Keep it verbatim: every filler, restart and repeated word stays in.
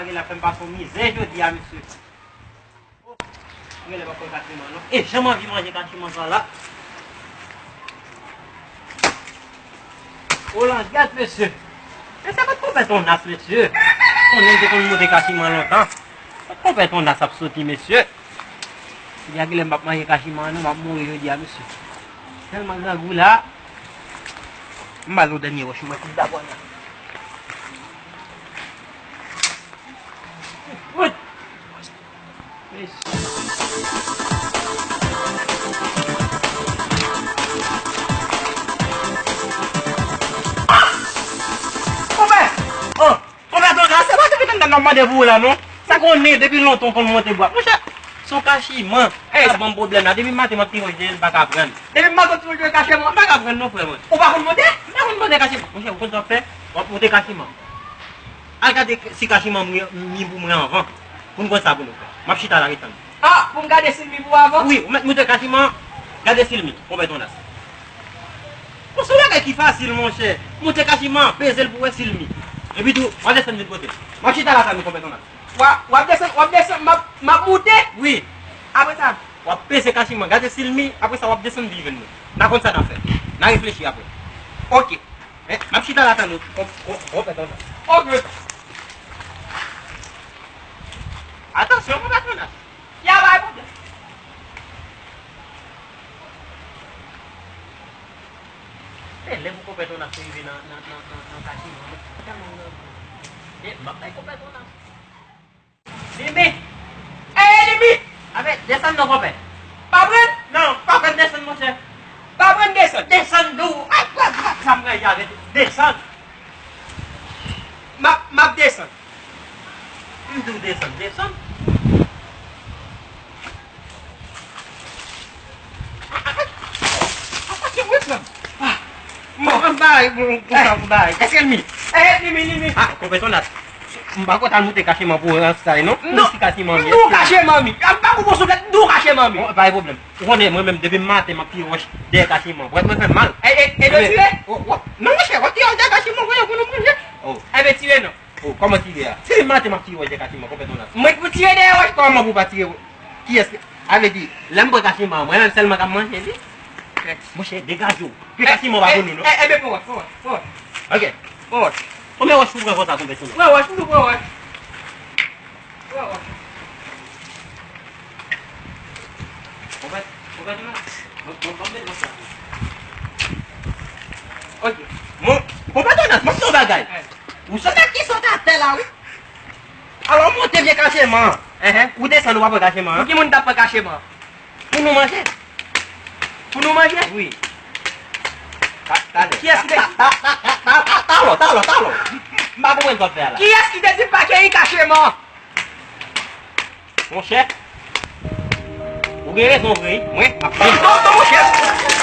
Genlè ap fè m pase yon mizè jodi a, mesye. Genlè pa fè kachiman, non. E jan m anvi manje kachiman sa la. O lanj gèt, mesye. Mesye, kot konpè Tonas, mesye? Konnen m te konn monte kachiman lontan. Kot konpè Tonas ap soti, mesye? Jodi a genlè m p ap manje kachiman, non, m ap mouri jodi a, mesye. Tèlman grangou la. M ba l yon dènye wòch, mwen tout dabò la. Wout! Mesye. Konpè! Oh! Konpè Tonas, se pa depi nan nan mande pou ou la, non. Sa konnen, depi lontan w konn monte bwa. Monchè, se yon kachiman. Ey, sa ban m pwoblèm la. Depi maten, m ap piwonje, m pa ka pran. Depi maten, w piwonje kachiman. M pa ka pran, non, frè mwen. Ou pa konn monte? M pa konn monte kachiman. Monchè, ou konn sa w ap fè? W ap monte kachiman. Al gade si kachiman mi, mi pou mwen anvan. Pou n konn sa pou nou fè. M ap chita la, ret tann. Ah, pou m gade si l mi pou avan? Wi, ou mèt moute kachiman, gade si l mi, konpè Tonas. Bon, se yon bagay ki fasil, monchè. Moute kachiman, peze l pou wè si l mi. Epi tou, w ap desann vin kote m. M ap chita la tann ou, konpè Tonas. W ap, w ap desann, w ap desann, m ap, m ap moute? Wi. Apre sa? W ap peze kachiman, gade si l mi, apre sa w ap desann vin jwenn mwen. N a konn sa n a fè. N a reflechi apre. Oke. Eh, m ap chita la tann ou, kon-, kon-, konpè Tonas. Oke. Atansyon, konpè Tonas. Ya bay pwoblèm. E lè pou konpè Tonas te rive nan, nan, nan, nan, nan kachiman, mwen tèlman grangou. E m ap bay konpè Tonas. Limi! Ey, Limi! Abe, desann non, konpè. Pa pran? Non, pa pran desann, monchè. Pa pran desann. Desann dou. Ay, sa m pran avè desann. M ap, m ap desann. M di w desann, desann. Atake mwen, frè m. Ah, bon, m bay, bon, konsa, m bay. Èske l mi? Eh, li mi, li mi. Ah, konpè Tonas. M pa kontan moute kachiman pou rans sa, non. Non. Si kachiman mi. Nou kachiman mi. M pa konprann sou tèt, nou kachiman mi. Bon, pa gen pwoblèm. Ou konnen, mwen menm, depi maten, m ap piye wòch dèyè kachiman. Bwèt mwen fè m mal. E, e, e, de tire? Oh, oh. Non, monchè, w ap piye wòch dèyè kachiman, voye pou nou manje. Oh. E ben, tire non. Oh, kòman tire a? Depi maten m ap tire wòch dèyè kachiman, konpè Tonas. Mwen pou tire dèyè wòch? Kòman pou pa tire? Kiyès ki, a vle di, lè m pran kachiman an, mwen menm sèlman k ap manje li? Eh. Monchè, degaje w. Pye kachiman pa pou nou, non. Eh, eh, ben, pran wòch, pran wòch, pran wòch. Ok. Pran wòch. Konbyen wòch ou pran konsa, konbyen sou nou? Pran wòch, m tou pran wòch. Pran wòch. Konbyen, konbyen sou nou? Bon, bon, bon, bon, bon, bon. Ok. Bon, konbyen sou nou? M ap di w bagay. Eh. Ou se nèg ki sot atè la, wi. Alò, ou monte vye kachiman. Enhen. Ou desann, ou pa pran kachiman. Pou ki moun t ap pran kachiman? Pou nou manje. Pou nou manje? Wi. Ta-, talè. Kiyès ki te... Ta-, ta-, ta-, ta-, ta-, talò, talò, talò. M pa konprann sa w ap fè a la. Kiyès ki te di m pa keyi kachiman? Monchè, ou gen rezon vre, wi. Mwen, m ap... Non, non, non, monchè.